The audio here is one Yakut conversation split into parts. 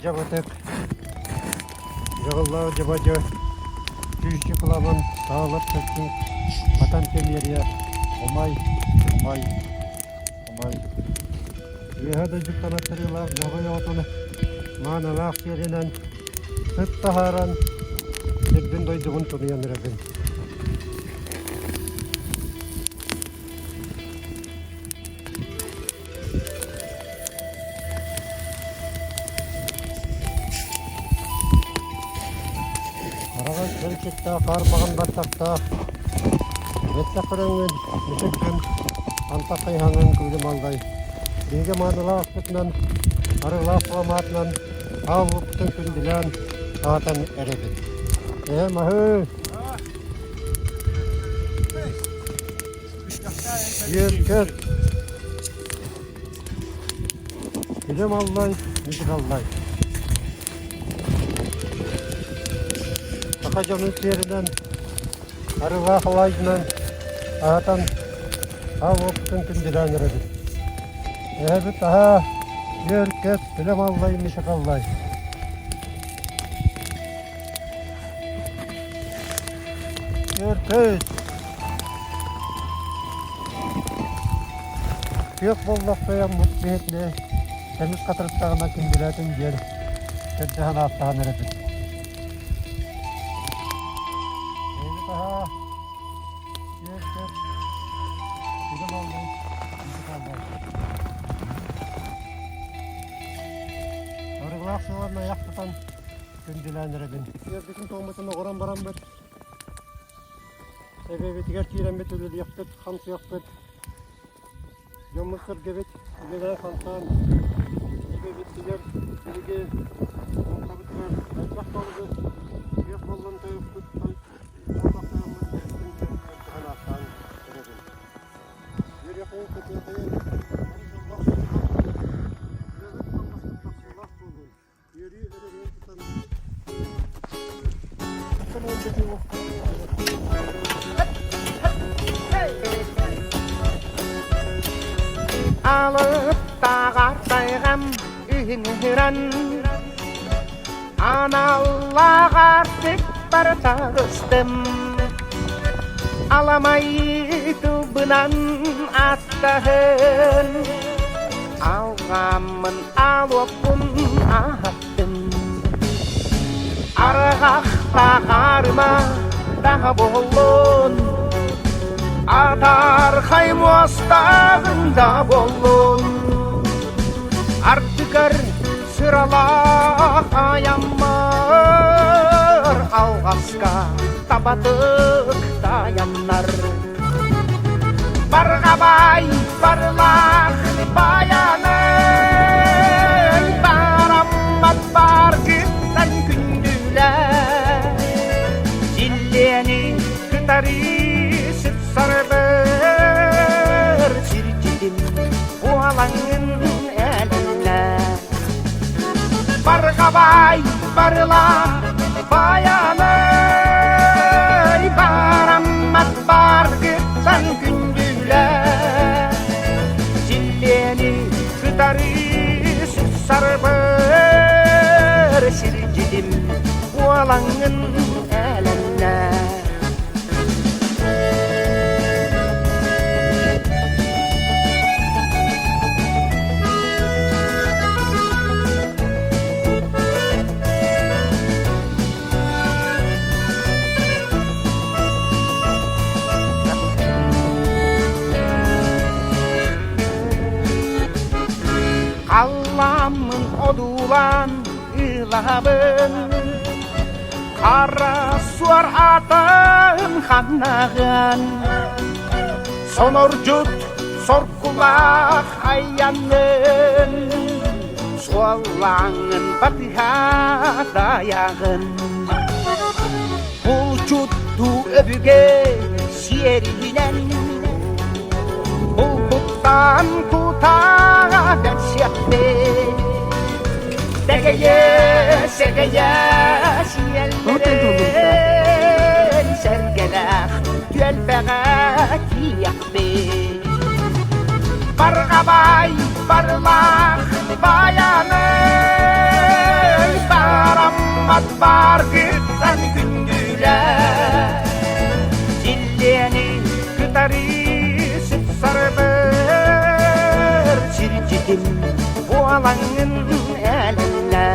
Дьабытык, Дьаҕыллаах дьабадьы, Күүсчү кыламан, Таалар чаччы, Хатан тэмиэрийэ, Умай, умай, умай. Үөһэ дойдуттан аттарыылаах дьоҕой оҕотун мааналаах сиэринэн сыт таһааран сирбин дойдубун тунуйан эрэбин. Араҕас кэлчиктээх хаарбаҕын баттахтаах, бэттэх көрөҥҥүн, мичик гын, антах хайыһаҥҥын күүлүм аллай. Биһиги маанылаах аспытынан, арыгылаах саламаатынан аал уоппутун күндүлээн аһатан эрэбит. Эһэм аһыы! Үөскэт! Илим аллай, мичик аллай. Саха дьонун сиэринэн, арыылаах алаадьынан аһатан аал уоппутун күндүлээн эрэбит. Эһэбит аһаа, үөр-көс, илим аллай, мичик аллай. Үөр-көс! Күөх боллох тойоммут биһикни көмүс хатырыктаҕына күндүлээтин диэн көрдөһөн ааттаһан эрэбит. Эйэбит аһаа, үөр-көс, күлүм аллай, күндү аллай. Арыгылаах сылларына айах тутан күндүлээн эрэбин. Үөрбүтүн туоммутун оҕорон бараммыт Эбэбитигэр киирэммит үлэлиэхпит, хамсыахпыт, дьоммут-сэргэбит үлэлээн-хамсаан эбэбитигэр биһиги муҥхабытыгар элбэх балыгы күөх боллон тойукпут буоллах тойоммут бэйэтин диэн көрдөһөн ааттаан эрэбин. Үөрүөххэ кытыахайын, бары дьоллоох соргулаах буолун, үлэбит-хамнаспыт тахсыылаах буолун. Үөрүү өрөгөйүн тутан Алыптааҕар тайҕам үһүҥүрэн Аналлааҕар тыппар таҕыстым Аламай тылбынан аттаһын Алҕаммын алуоппун аһаттым Арҕахтааҕарыма даҕа буоллун Атаархай муостааҕын да буоллун Ардыгар сыралаах айаммар Алҕаска табатык тайаннар Барҕабай барылаах баянай бараммат баргыттан күндүлэр Силлиэни кытары сыпсарбыр сирдьитим буолаҥҥын элэллэ Барҕабай барылаах баянай бараммат баргыттан күндүлэ Силлиэни кытары сарбыр сирдьитим буолаҥҥын элэннэ Халлааммын одуулаан ыылаһабын Хара суор атын ханнаҕын Сонордьут соргулаах айанын Суоллааҥҥын батыһа дайаҕын Булчуттуу өбүгэ сиэринэн Булбуттан кутаҕа бэрсиэхпит Дэгэйэ, сэгэйэ сиэллэрин Сэргэлээх түөлбэҕэ тиийэхпит Барҕабай барылаах баянай. Бараммат бааргыттан күндүлэ Силлиэни кытары сыпсарбыр Сирдьитим буолаҥҥын элэллэ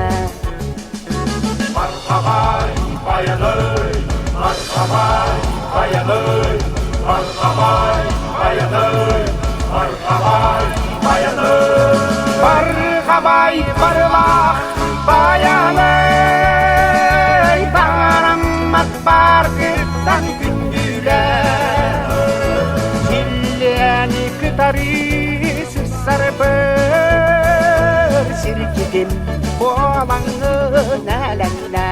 Мархабай, баяный, мархабай, баяный, мархабай, баяный, мархабай, баяный. Барҕабай барылах баянай, бараммат баргыттан күндүлэ. Силлиэни кытары сырсарбыр сирдьитим буолаҥҥын элэҥнэ.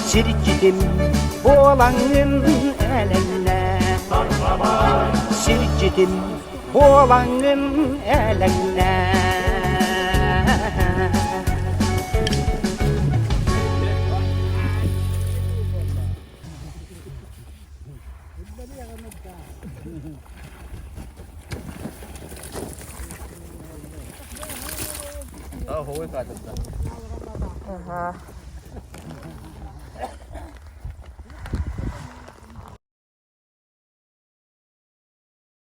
Сирдьитим буолаҥҥын элэҥнэ. Сирдьитим буолаҥҥын элэҥнэ.